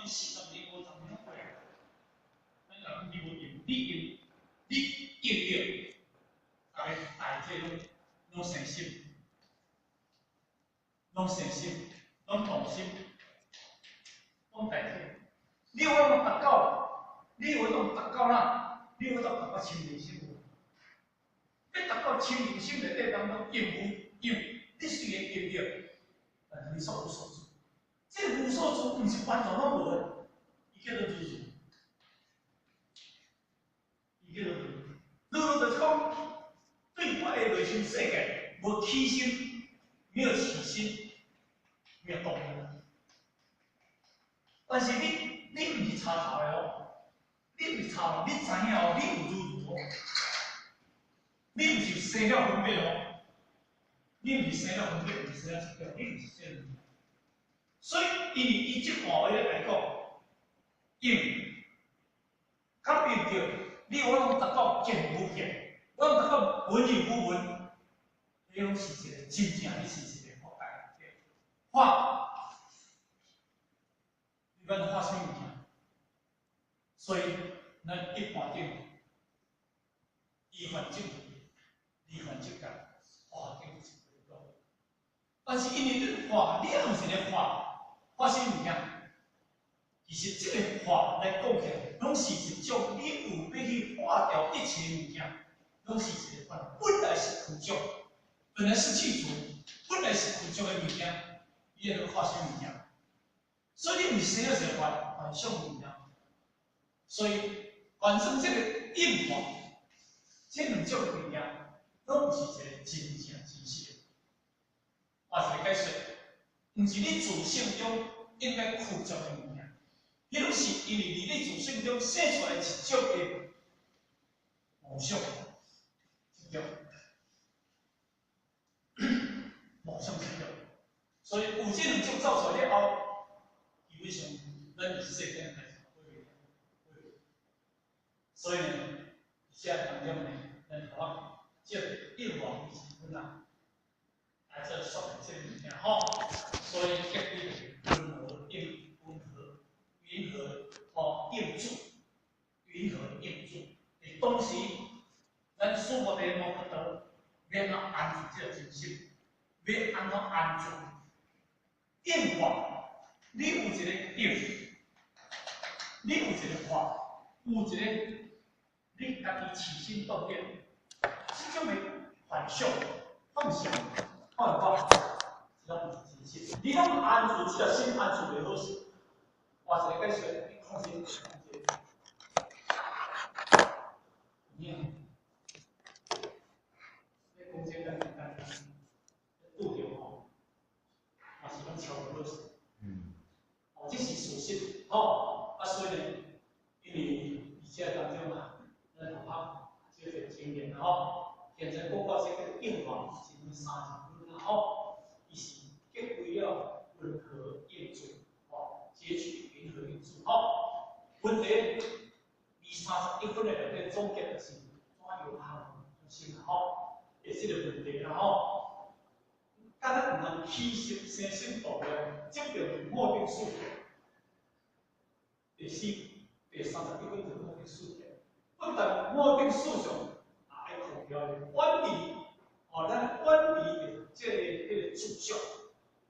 40年、50年攏過來。咱講你無用，你用，你用著，逐个大體攏生心，攏生心，攏動心，攏代替。你有法度達到，你有法度達到哪？你有法度達到清淨心無？欲達到清淨心內底當中，用無用？你雖然用著，但是你所有所住，這個無所住毋是完全攏無的，伊叫做如如，伊叫做如如。如如就是講，對外的內心世界無起心，沒有起心，沒有動念。但是你毋是插頭的哦，你毋是插頭，你知影哦，你有如如哦，你毋是生了分別哦，你毋是生了分別，毋是生了執著，你毋是生了。所以，因為伊這段話來講，用感應著，你有法度達到見無見，有法度達到聞與無聞，彼攏是一個真正，你是一個法界。化，你欲化啥物物件？所以，咱一般頂，依幻即離幻即覺，化境是袂講。但是因為你化，你也有一個化，化啥物件？其實這個化來講起來，攏是一種你有欲去化掉一切物件，攏是一個化。本來是具足，本來是具足，本來是具足的物件，你會化啥物件？所以你毋是生了一個幻幻想物件。所以，反正這個應化，這兩種物件，攏毋是一個真正真實的。換一個解說，毋是你自性中應該具足的物件，彼攏是因為佇你自性中生出來一種的妄想，一種妄想執著。所以有這兩種走出來了後，基本上咱佇世間代誌過袂過袂。所以呢，佇這當中呢，咱頭仔這應化伊是分啊，來做說明這個物件吼。所以結果就是雲何應雲何雲何吼應住，雲何應住。佇當時，咱四無諦摩訶陀欲按怎安住這個真心，欲按怎安住？應化，你有一個應，你有一個化，有一個你家己起心動念，這種的幻想、妄想、幻化，這攏毋是真實。你攏安住這個心安住袂好勢，換一個解說，你控制控制。你講這個簡單，拄著吼，嘛是攏超袂好勢。哦，這是事實，吼。啊，所以呢，因為佇這當中啊，咱同學這個經驗吼，現在講到這個應化是分30分啦，吼，伊是結歸了雲何應住，吼，截取雲何應住，吼。問題二31分的內底總結就是怎樣行心吼，會這個問題啦吼。敢若毋通起心生心動念，這叫末定四見。第四、第31分就末定四見。不但末定四相，也愛控掉遠離，哦，咱遠離的這個自相，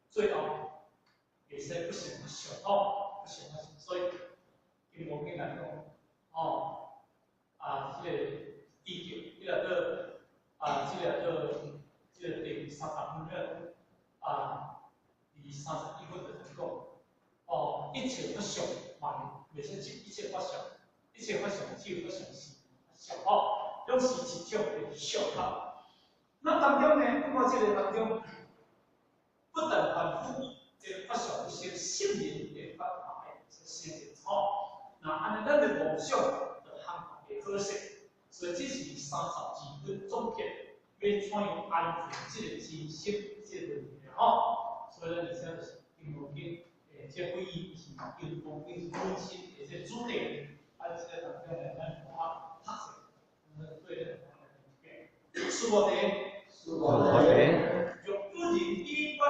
最後會使不成不相，吼，不成不相。所以金剛經來講，吼，啊，這個意境，彼個叫啊，這個叫這個第30分了，啊，第31分就是講，哦，一切法相嘛，袂使一切法相，一切法相只有法相是相吼，攏是一種的相吼。那當中呢，不過這個當中，不但凡夫這個法相不生，聖人的法嘛會生的吼。那按呢，咱的妄想就行會好勢，所以這是32分總結，欲怎樣安住這個真心這個問題吼。所以咱而且就是金剛經，這會議是金剛經本身的這主題，啊，這個當中呢，咱同學讀冊，咱對咱同學來講，四無諦，四無諦，若不人以觀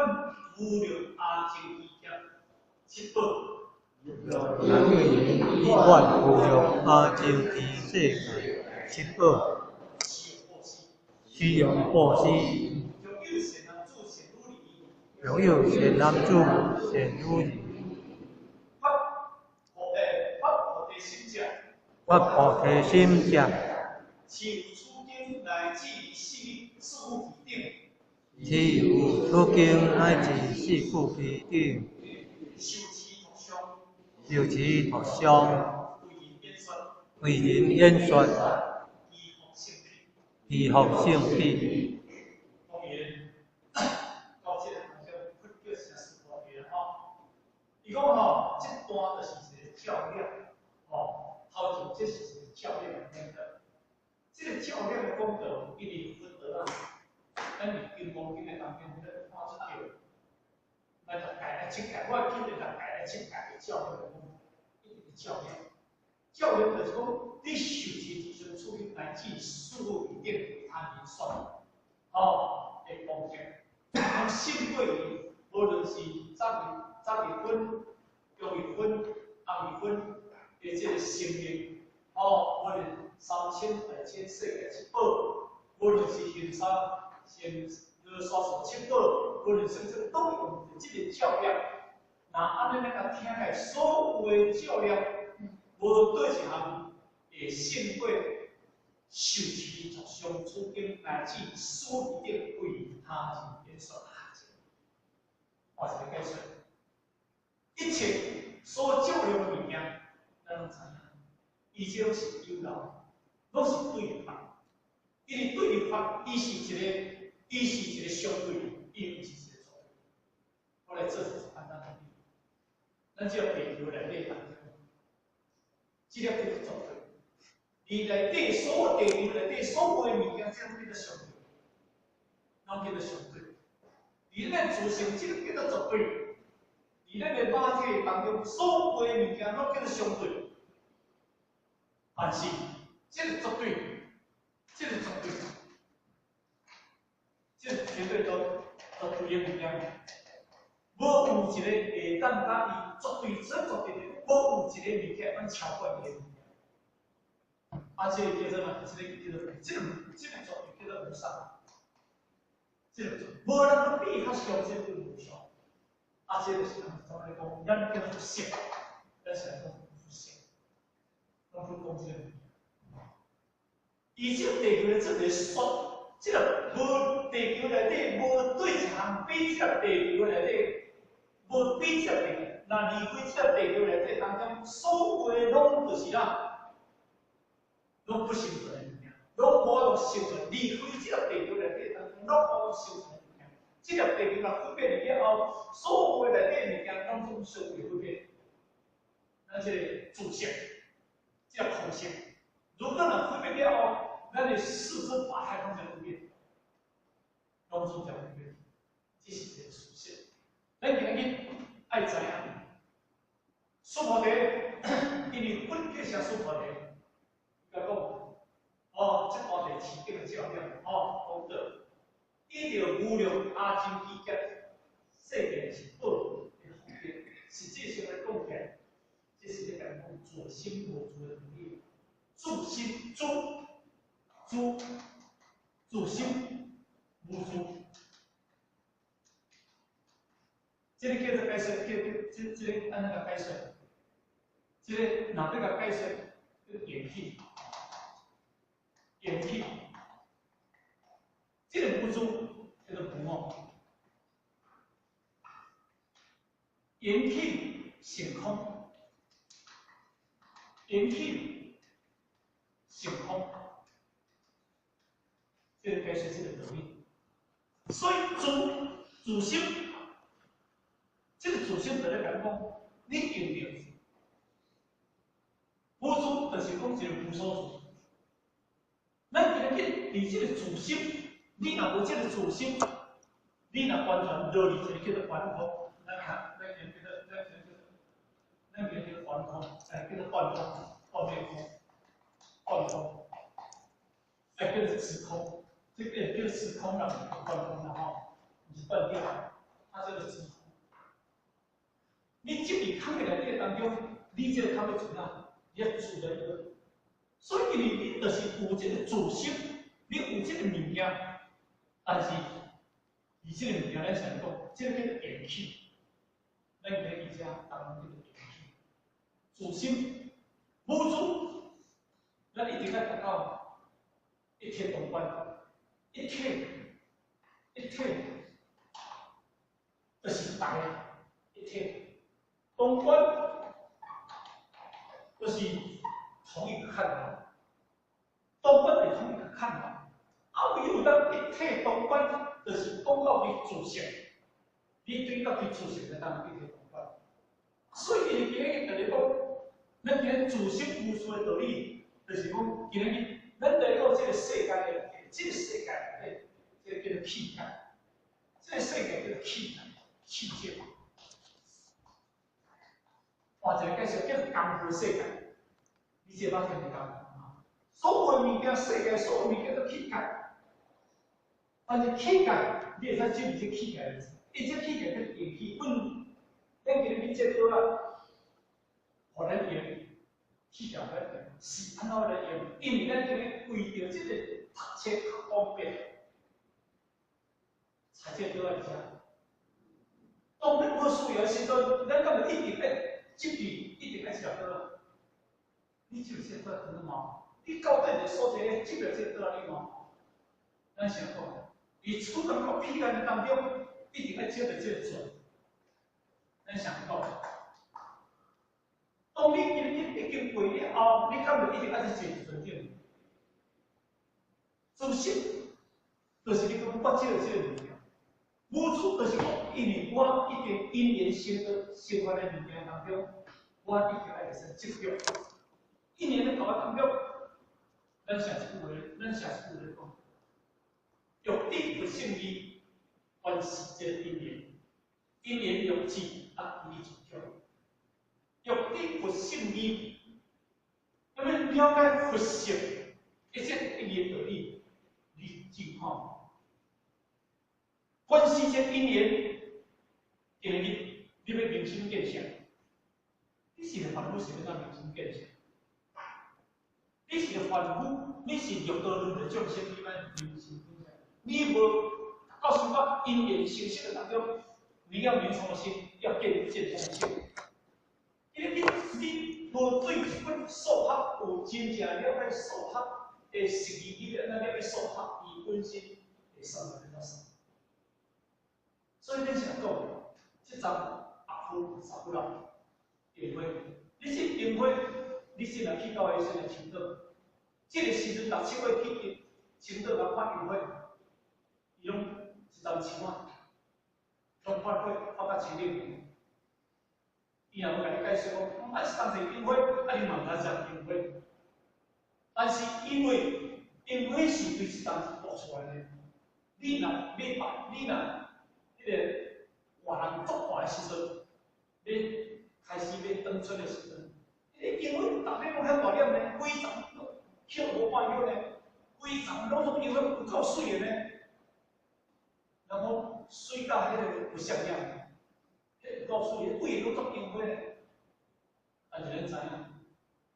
無量阿僧祇劫，七寶，若有人愿无量阿僧祇世界七宝，施用布施，若有善男子、善女人，發菩提心者，持有此經乃至四句偈等，受持讀誦，為人演說，其福勝彼。伊講吼，這段就是一個照料，吼，頭前這是一個照料的功德，這個照料的功德，因為佛陀啊，咱佇金剛經的當中，咱看出著，咱逐界來七界，我記得逐界來七界的照料的功德，一直照料，照料就是講，你受持之時，處理乃至四句偈等為他人說，吼，會功德，講信過伊，無論是早日。早日分、中日分、暗日分的這個生命，哦，無論三千大千世界七寶，無論是行沙、行羅剎數七寶，無論啥物，攏用這個照料。若按呢，咱共聽來，所有的照料，無論佗一項會勝過受持讀誦此經乃至四句偈等為他人演說。我是來解說。一切所照料的物件，咱攏知影，伊這攏是有漏，攏是對立法。因為對立法，伊是一個，伊是一個相對的，伊毋是一個絕對。我來做一個簡單的比喻，咱這個地球內底當中，這粒叫做絕對。伊內底所有地球內底所有的物件，這攏叫做相對，攏叫做相對。佇咱自性，這個叫做絕對。佇咱的肉體當中，所有的物件攏叫做相對，但是這個絕對，這個絕對，這個絕對都絕對的物件，無有一個會當佮伊絕對這絕對的，無有一個物件會當超過伊的物件。啊，這個叫做啥？這個叫做這個絕對叫做無上，這個無人能比較上這個無上。啊，這個是人怎麼來講？咱叫佛性，咱是來講佛性，攏去講這個。伊這個地球的這個說，這個無地球內底無佗一項比這個地球內底無比這個地球，若離開這個地球內底當中，所有的攏就是啥？攏不生存的物件，攏無法度生存。離開這個地球內底當中，攏無法度生存。這個地球若分變了後，所有內底物件攏總相對分變。咱這個自性，這個空性，如果若分變了後，咱的四肢百骸攏會分變，攏總會分變，這是一個事實。咱今日愛知影，須菩提，因為佛叫啥須菩提，伊共講，哦，這段第七經的照料，哦，功德。伊著無量阿僧祇劫世界七寶的福德，實際上來講起來，這是咧共講自心無住的道理。自心住住自心無住，這個叫做解說，叫這這個按怎共解說？這個若欲共解說，叫做緣起，緣起。這個無住叫做無我，緣起性空，緣起性空，這個解釋這個道理。所以自自心，這個自心就咧共講，你用著無住，就是講一個無所住。咱今日佇這個自心。你若無這個自心，你若完全落佇一個叫做頑空，咱看，咱叫做，咱叫做，咱叫做頑空，哎，叫做斷空，斷滅空，斷空，哎，叫做時空，這個叫時空啦，毋是斷空啦吼，毋是斷掉，它叫做時空。你執佇空氣內底當中，你這個較欲做啥？你愛自然的。所以因為你就是有這個知識，你有這個物件，但是伊這個物件，咱想講，這個叫做緣起。咱今日遮當叫做緣起。自心無住，咱一定愛達到一體同觀，一體一體，就是大一體同觀，就是同一個看法。同觀是同一個看法，啊，唯有當一體同觀，就是講到你自性，你對家己自性來當一體同觀。所以，伊今日共你講，咱今日自性無住的道理，就是講今日咱來到這個世界的，這個世界內，這個叫做器界，這個世界叫做器界，器界。換一個介紹叫做江湖世界，你這捌聽過江湖？所有物件，世界所有物件都器界，但是器界，你會使進入這器界，伊這器界叫緣起，阮咱今日去借刀仔，予咱用，器界予咱用，是按怎來用？因為咱今日為著這個讀冊較方便，才借刀仔佇遮。當咱無需要的時陣，咱敢會一直愛執著，一直愛這粒刀仔？你執這個刀仔當嘛？你到底佇所在咧執著這個刀仔你無？咱想講，伊處當到彼間當中，一定愛執著這個船。咱想講，當你今日已經過了後，你敢會一定愛去坐佇船頂？知識就是你講我這個這個物件，無住就是講，因為我已經因緣生的生活的物件當中，我一定愛會使執著。因緣咧搞當中，咱寫一句話，咱寫一句話講，欲得佛聖義，凡是這個因緣，因緣欲至，啊，伊就叫。欲得佛聖義，那麼了解佛性，一切一切道理，你真看。凡是這因緣，今日你欲明心見性，你是個凡夫，是欲怎明心見性？你是個凡夫，你是六道輪迴眾生，你欲明心見性？你無告訴我因緣成熟的當中，你要明什麼心？要見見什麼性？因為你無對這本數學有真正了解數學的實義，你欲按怎了解數學伊本身會算來怎算？所以恁想講，這陣阿夫啥不啦？樱花，你這櫻花，你先若去到彼先來青島，這個時陣6、7月去青島來看櫻花，伊攏一丛樹仔，攏發火發甲青冷。伊若無共你解釋講，啊，是當陣櫻花，啊，你嘛毋知啥櫻花。但是因為櫻花是對這當爆出來的，你若買拜，你若彼個外人作怪的時陣，你開始欲轉出的時陣，彼個櫻花逐日攏遐大粒呢，規叢抾無半葉呢，規叢攏總櫻花有夠媠的呢，然後媠到彼個有像樣。彼有夠媠，規个攏做櫻花呢。但是咱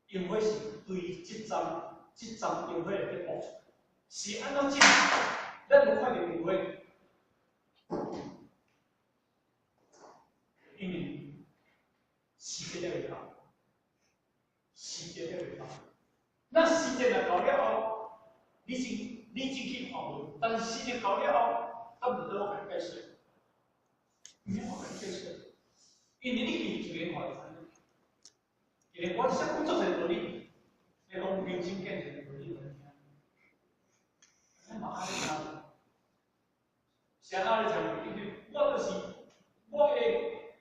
知影，櫻花是對這叢這叢櫻花內底爆出來，是按怎種？咱無看著櫻花，因為時節還未到，時節還未到。那時節若到了後，你先去看無，但是時節到了後，他毋得我共你解釋，毋免我共你解釋，因為你去自然看就知影。因為我說講足濟道理，你講明心見性的道理，有人聽，咱嘛愛聽。啥人咧聽？因為我就是我的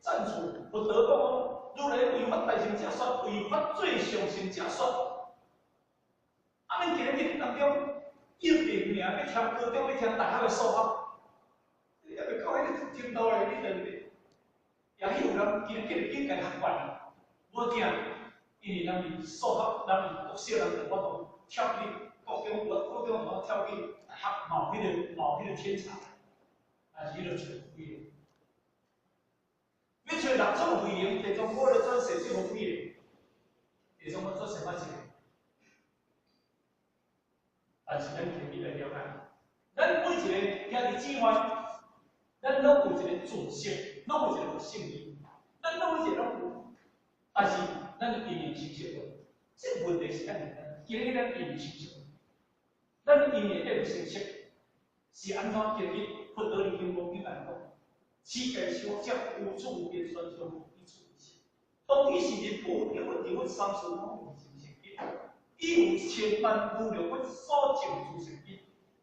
贊助，佛陀講，如來為法大乘者說，為法最上乘者說。啊，恁今日當中，一定爾欲聽高中，欲聽大學的數學，你猶未到彼個程度咧，你就也許有人今日叫你境界較懸，無驚，因為人佇數學，人佇國小，人就有法度跳去國中，國中有法跳去大學，嘛有彼個，嘛有彼個天才，但是彼個找鬼的。欲欲揣六祖慧能，地藏菩萨转世这无几个，地藏菩萨转世捌一个。但是咱今日来了解，咱每一个兄弟姊妹，咱攏有一个自性，攏有一个佛性义，咱攏有一个攏有，但是咱的因缘成熟无？这个问题是按呢，今日咱因缘成熟，咱的因缘会成熟，是按怎？今日佛陀伫金刚经来讲，此界修者无处无边，全相无一处一心。当彼是人不一佛二佛三四五六成圣因，伊有千万无量佛所证诸圣因，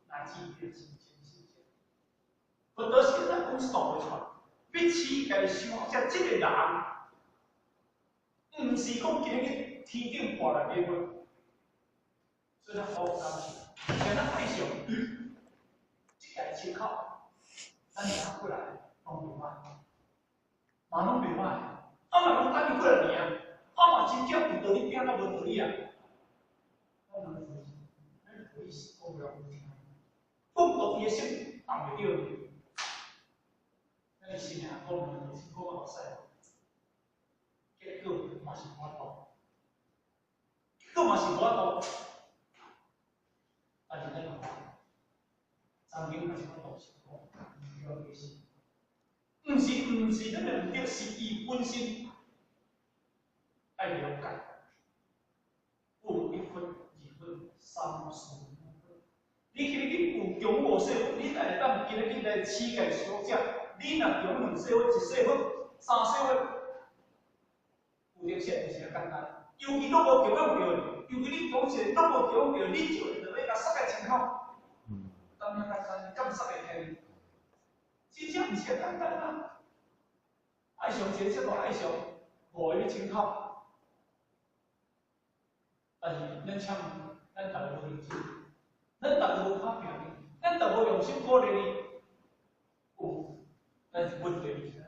乃至变成成圣。佛陀是按怎讲数会出来？比此界修者这个人，毋是讲今日天顶跋来礼佛，所以咱好好感受，像咱爱上这个切口，咱拿过来拢袂歹，嘛拢袂歹。啊嘛讲等伊过来尔，啊嘛真正有道理，拼到无道理啊！咱人咱可以是讲不了听，讲到伊的心动袂着，咱的心啊，讲两句，讲到目屎，结果嘛是无法度，结果嘛是无法度。但是咱看，曾经嘛是法度是讲，毋对，是，毋是，咱的毋对，是伊本身爱了解。有一分、二分、三四五分。你今日有强五细分，你会当今日来此界修者，你若强两细分、一细分、三细分，有点说毋是遐简单。尤其拢无强用著，尤其你讲一个拢无强用著，你就会欲共杀个清口。当遐简单，敢杀会起？真正毋是遐简单啊！爱上一个这大爱上五个咧清口。但是咱请咱逐个无认真，咱逐个无拍拼，咱逐个无用心鼓励你，有，但是问题是啥？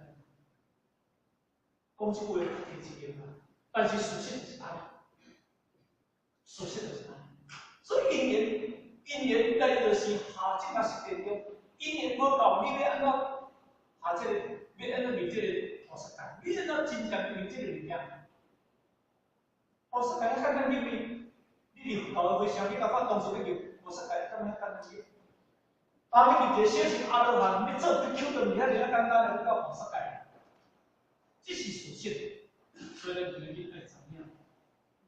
讲这句话提一个，但是事实就是按呢，事实就是按呢。所以因缘，因缘来就是下这个实践中，因缘无够，你欲按怎下这个，欲按怎入这个菩萨界？你按怎真正入这个物件？菩萨界遐简单入去，你伫佛教的会上，你感觉当时要入菩萨界，敢遐简单入？当你入一个小乘阿罗汉，你做比丘都毋是遐尔仔简单的到菩萨界，这是事实。所以咱今日爱知影，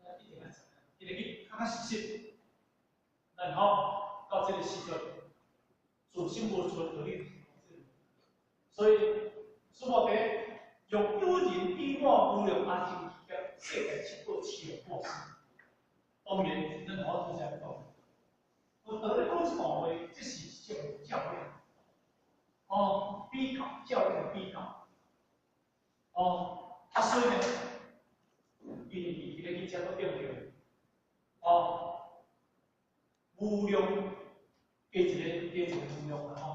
咱一定爱知影，今日确确实实，然后到这个时阵，自性无出道理。所以，师父伫若有人彼满无量阿僧只劫，世界七宝七个布施。当然，咱我拄才讲，佛陀咧讲这段话，这是一种教养，哦，比较教养的比较，哦，啊，所以呢，因为伊咧去遮都变着，哦，无量加一个无量啦吼，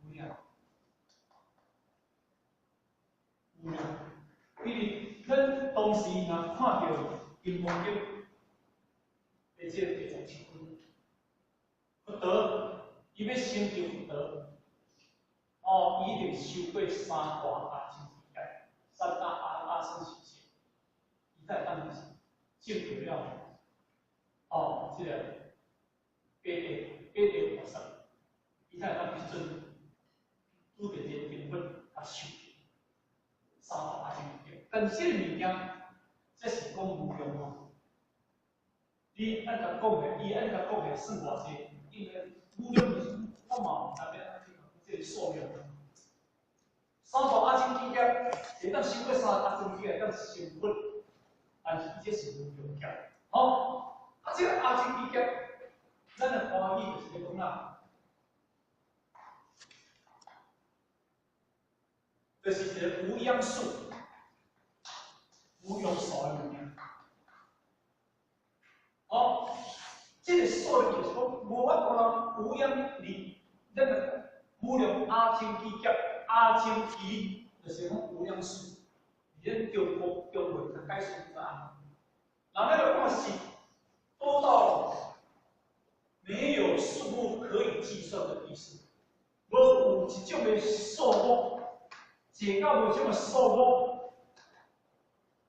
无量，无量，因为咱当时若看著金刚经的这个第17分，佛陀伊欲成就佛陀，哦，伊一定修过三大阿僧只劫，三大阿僧只劫，伊才会当证得了，哦，这个八地菩萨，伊才会当去准拄著这个根本啊修三大阿僧只劫。但是这个物件，这是讲无量哦。你按共讲的，伊按共讲的算偌济？因为无量就是我嘛毋知欲按怎去讲这个数量。三大阿僧只劫，会当修过三大阿僧只劫，会当成佛，但是伊这是无量劫。吼，啊，这个阿僧只劫，咱的华语就是咧讲啦，就是一个无央数、无用数的物件。哦，这个数就是讲无法度啦，无央离，咱个无量阿僧只劫，阿僧只就是讲无量数，伫咱中国中文较解释是按呢。人咧就讲是多到没有数目可以计算的意思，无有一种的数目，一濟到無什麼數目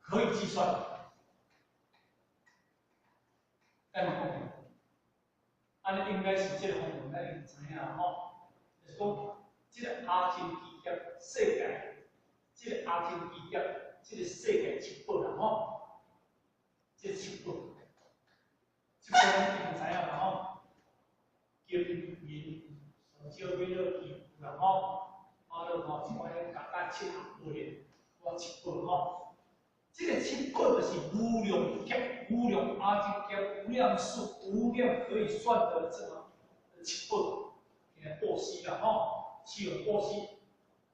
可以計算。敢講，按呢應該是這个方面咱已經知影吼，就是講這个阿僧祇劫世界，這个阿僧祇劫，這个世界七寶啦吼，這個七寶，七寶咱已經知影啦吼，金銀上少買了金啦吼，啊了吼，這款加加七項寶的，我七寶吼。這个七寶就是無量劫、無量阿僧劫、無量數、無量可以算的這個七寶，來布施啦吼，是用布施。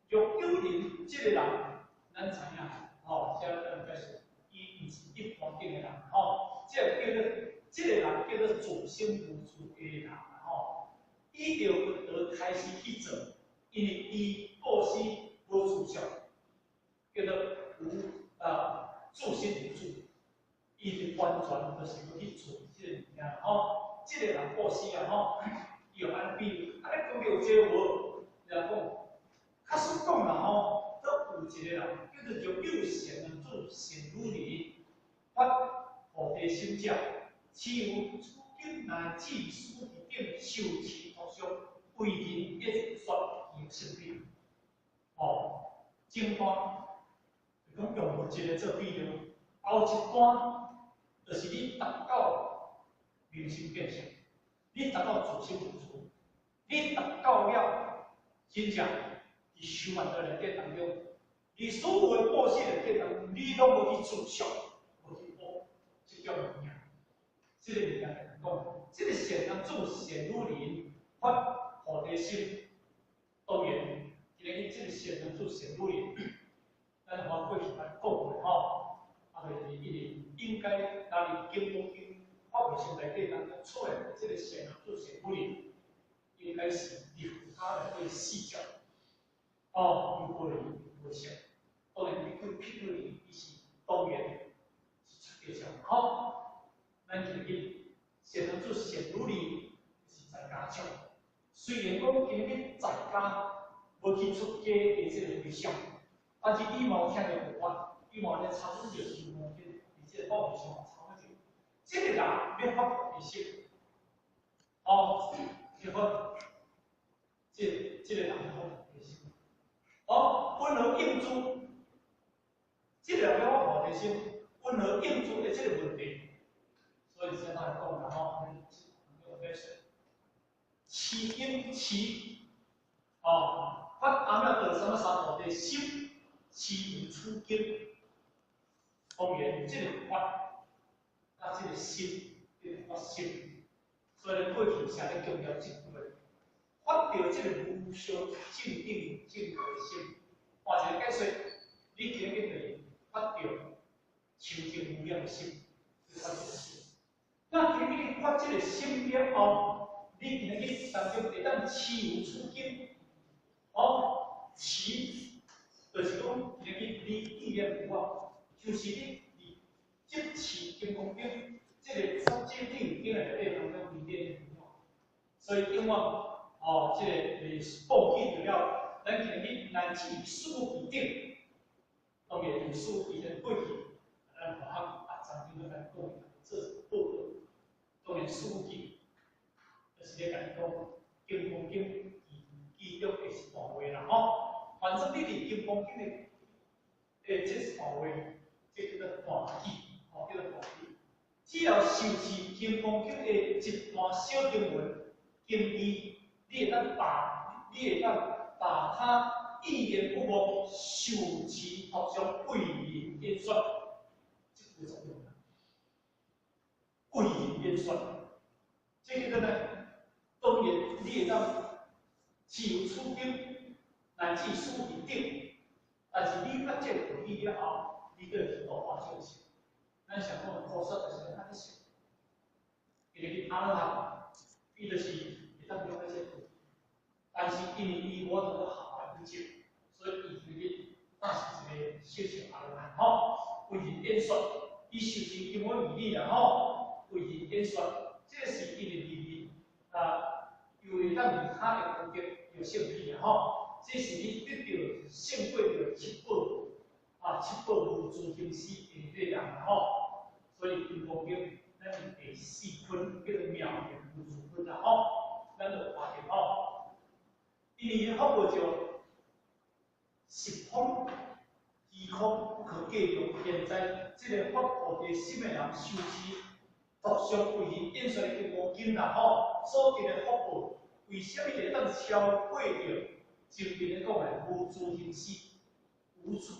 若有人這個人，咱知影吼，這咱解釋，伊毋是一般境的人吼，這個叫做這個人叫做自性無住的人吼，伊就佛陀開始去做，因為伊布施無住相，叫做無啊。自性無住，伊就完全就是欲去做這个物件吼。這个人布施啊吼，伊用按呢比喻，按呢講有這個無？伊來講，假使講啦吼，閣有一個人叫做若有善男子善女人，發菩提心者，持有此經乃至斯等受持塗上，為人演說伊的性品，哦，前段。講用物質來做比喻，後一段就是你達到明心見性，你達到自性無住，你達到了真正佇修行的內底當中，你所有的布施內底當中，你攏無去執著，無去學這種物件。這個物件來講，這個善男子善女人發菩提心，當然，今日這個善男子善女人。咱看過去捌講過吼，啊，就是因為應該當佇金剛經法華經內底當中出現的這個善男子善女人，應該是利他內底四者，哦，優婆夷、優婆塞，當然比丘、比丘尼，伊是當然是出家眾吼。咱今日善男子善女人是在家眾，雖然講今日在家無去出家的這個對象。但是你嘛有聽著佛法，你嘛咧參與著金剛經，佇這個法會上參與著。這個人欲發菩提心，哦，欲發，這個人欲發菩提心，哦，云何應諸？這個人欲發菩提心，云何應諸的這個問題，所以先來講啦吼，持應持，哦，發阿耨多羅三藐三菩提心。持有此經，當然這個發，佮這個心，這個發心，所以過去誠咧強調這句話，發著這個無上正等正覺心，換一個解說，你今日就是發著清淨無染的心，去發這個心。那今日你發這個心了後，你今日當中會當持有此經，哦，持。就是講，今日你意念有法，就是你佇執持金剛經這個三這頂經內底當中裡面所以永遠哦，這個報記著了，咱今日乃至四無記頂，當然有四無記的過去，咱大學啊曾經咧講，這是報告，當然四無記，就是咧共你講金剛經其中的一段話啦吼。反正你佇金剛經的，這一段話，這叫做大偈，吼，叫做大偈。只要受持金剛經的一段小經文經義，你會當把它意念不忘，受持塗上為人演說，這句重要。為人演說，這叫做呢？當然，你會當持有此經。乃至四無記頂，但是你發這個道理了後，你閣會去度化眾生。咱上講的菩薩就是按呢想，伊就去阿羅漢，伊就是會當了解這個道理。但是因為伊無法度學來去證，所以伊就去當是一個小小阿羅漢吼，為人演說，伊受持經文義理啦吼，為人演說，這是因為利益啊，又會當利他的功德有性品啦吼。這是你得著勝過著七寶啊，七寶無住行施的彼個人吼。所以金剛經咱是第四分叫做妙行無住分啦吼，咱就看著吼，因為伊福報就十方虛空不可計量，現在這個發菩提心的人修持讀誦唯行演說的金剛經啦吼，所得的福報，為啥物會當超過著前面咧講的無住行施？無住，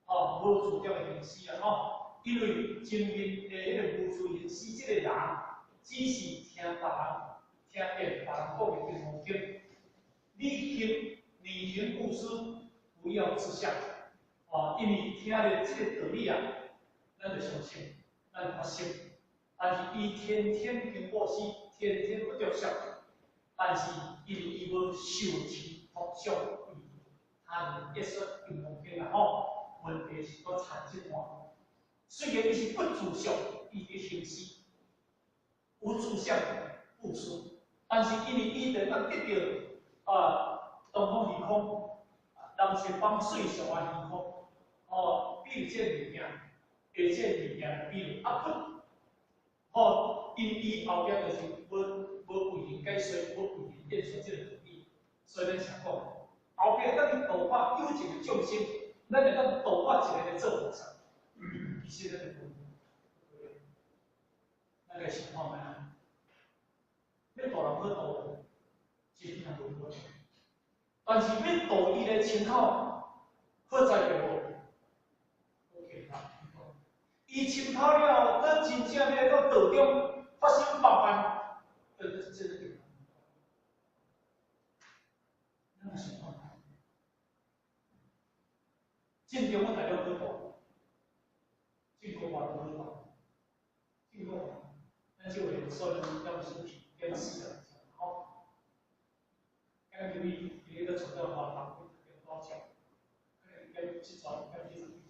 吼，無住中的行施啊吼，因為前面的彼個無住行施這個人，只是聽別人聽見別人講的金剛經，你行你行布施，不要自相，啊，因為聽著這個道理啊，咱就相信，咱發心。但是伊天天行布施，天天不著相，但是因為伊無受持讀誦為他人演說金剛經啊吼，問題是閣差這段。雖然伊是不住相，伊佇行施，無住相布施，但是因為伊會當得著啊，東方虛空，南十方四相啊虛空，哦，比如這個物件，下這個物件，比如阿佛，吼，因伊後壁就是無為人解說，無為人演說這個道理，所以咱想講，後壁當去度化有情的眾生，咱會當度化一個來做菩薩，其實咱就無，咱來想看覓啊？欲度人好度，真正無可能。但是欲度伊的親口，好在著無？OK 啦，伊親口了後，閣真正欲到道中發生百萬，這個就咱來想看覓？正中我大了好度，正國話都好度，正國話，咱這位所以點四點四個吼，敢叫伊伊咧傳到華東，點多少？點七十，點70幾。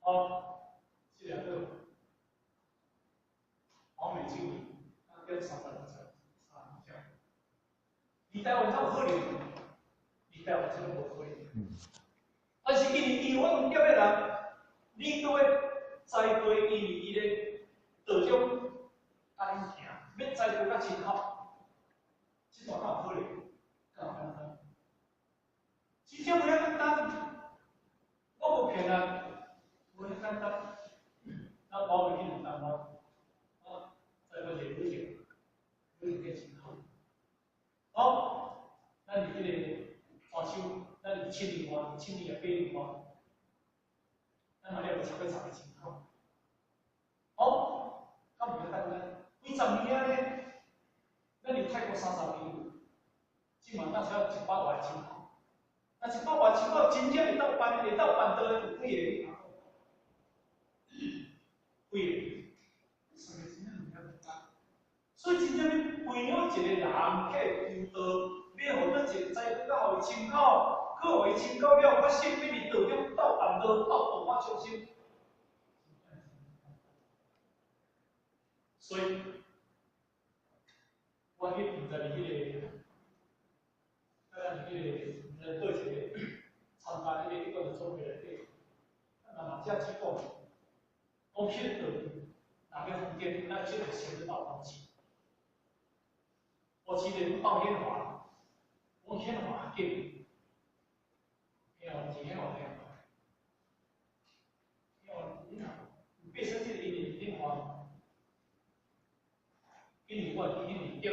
哦，這兩個黃美經理，啊，點36三條。佇台灣才有可能，佇台灣真無可能。但是因為伊有阮業的人，你閣欲栽培伊佇伊咧道中甲恁行，欲栽培較深厚，這段敢有可能？敢有簡單？真正無遐簡單，我無騙人，無遐簡單。咱包袂去兩擔我，啊，栽培一個女性，女性變深厚。好，咱佇彼個泉州，咱佇7年外，7年啊8年外，咱嘛了無超過10個親口。好，敢無遐簡單？幾十年啊咧，咱佇泰國30年，這馬當超100外親口。那100外親口真正會當辦到的有幾個？幾個？所以真正毋遐簡單。所以真正欲培養一個人起來求道，欲予倒一個栽培到予伊親口，閣予伊親口了，發生欲佇道中鬥辦道，鬥度化眾生。所以，我去毋知佇彼個，咱佇彼個，毋知佗一個參加彼個一個組別內底，咱嘛遮只講，講彼個道理，若欲放電，咱這個先欲鬥布施。布施就鬥顯化，講顯化較緊，顯化錢顯化顯化，顯化你若爬升這個因為顯化，因為我記因為點，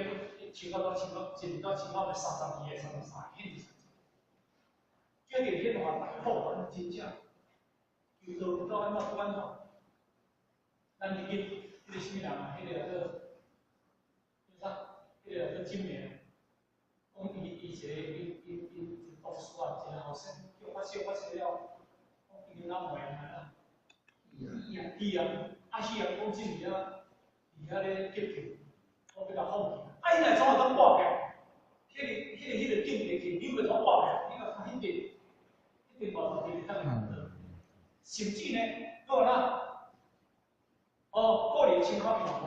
像我到像我一到像我32個、33個顯示，叫做顯化大福，真正求道到按怎按怎，咱入去彼個啥物人啊？彼個叫做叫啥？彼個叫做金明，講伊伊一個因因因讀書啊，一個後生叫發燒發燒了，講伊老問啊，伊啊，啊伊啊講真佇遐咧急救，講欲共放棄，啊伊若怎會當掛起？彼個境界去，你袂當掛起，你若看彼邊，彼邊無頭會當會甚至呢，閣有哪？哦，過年親口伊嘛會。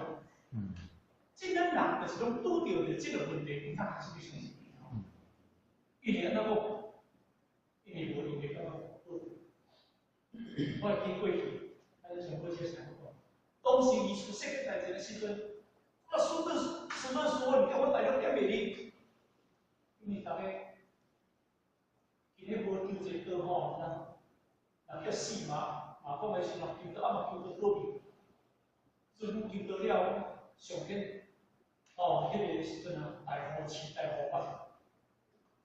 這咱人就是攏拄著著這個問題，你較開始欲相信。因為按怎講？因為無因為感覺好。我會記過去，咱上過這啥講？當時伊出世個代誌的時陣，我輸頓輸我，你叫我大約點袂離，因為逐家今日無求一個吼，若叫死嘛，嘛講的是若求到啊嘛求到倒去，所以講求到了上天，哦，彼個時陣啊，大雨澛大雨捌，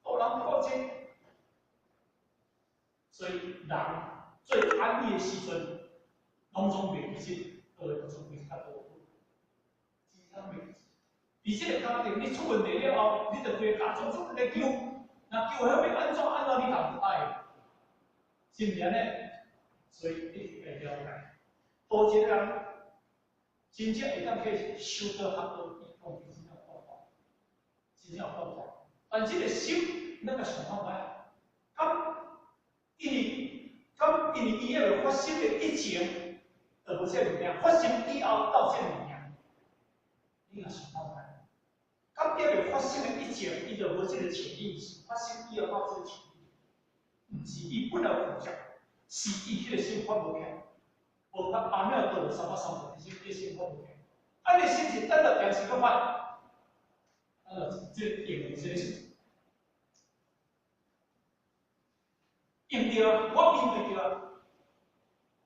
哦，人看這，所以人最安逸的時陣，攏總袂記得，都會準備較多，真正袂記。而且家庭你出問題了後，你就規個家族出來求，若求曉欲按怎按怎，你也毋愛，是毋是按呢？所以一定要了解，多一個人真正會當去修道學道，伊講真正有辦法，真正有辦法。但這個心，咱共想看覓，敢因為伊還未發生的以前，就無這個物件；發生以後，到這個物件，你若想看覓，敢還未發生的以前，伊就無這個潛意識；發生以後，到這個潛意識，毋是伊本來有負責，是伊彼個心發無起來，無法阿廟倒330，其實彼心發無起來。啊，你心是等到電視閣發，啊，這用這個是用著啊，我面對著啊，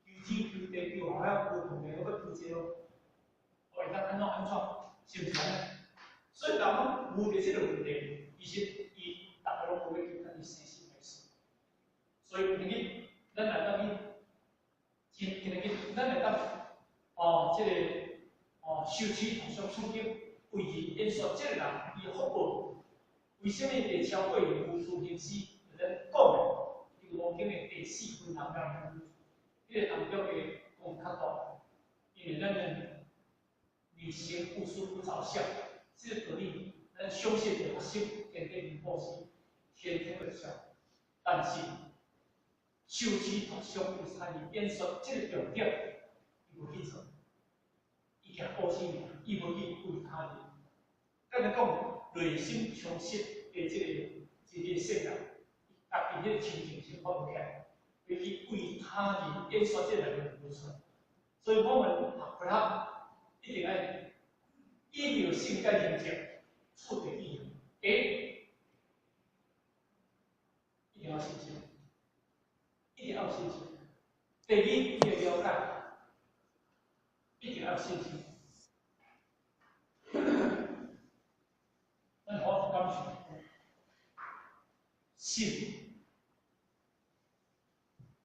求天求地求海啊，無同的，我閣求這個，我會當按怎按怎，是毋是按呢？所以人攏無著這個問題，其實伊逐个攏無欲求家己生心的事。所以今日咱來當去，今日咱來當哦，這個哦，受持同屬處境為人演說，這個人伊福報，為啥物會超過無數行師？就咱講的。五經的第四分行當，彼個當中的講較大，因為咱的人生無事不著相，這個道理咱相信就發生，天天布施，天天會笑。但是受持讀誦有參與演說這個重點，伊無去做，伊行布施爾，伊無去為他人。咱來講內心充實的這個世界。家己彼個清淨心發無起來，欲去為他人演說這個內容無錯，所以我們學佛學一定愛依著聖解認證，處地起行。第一，一定要信心，一定要信心。第二，你要了解，一定要信心。咱好感受。信，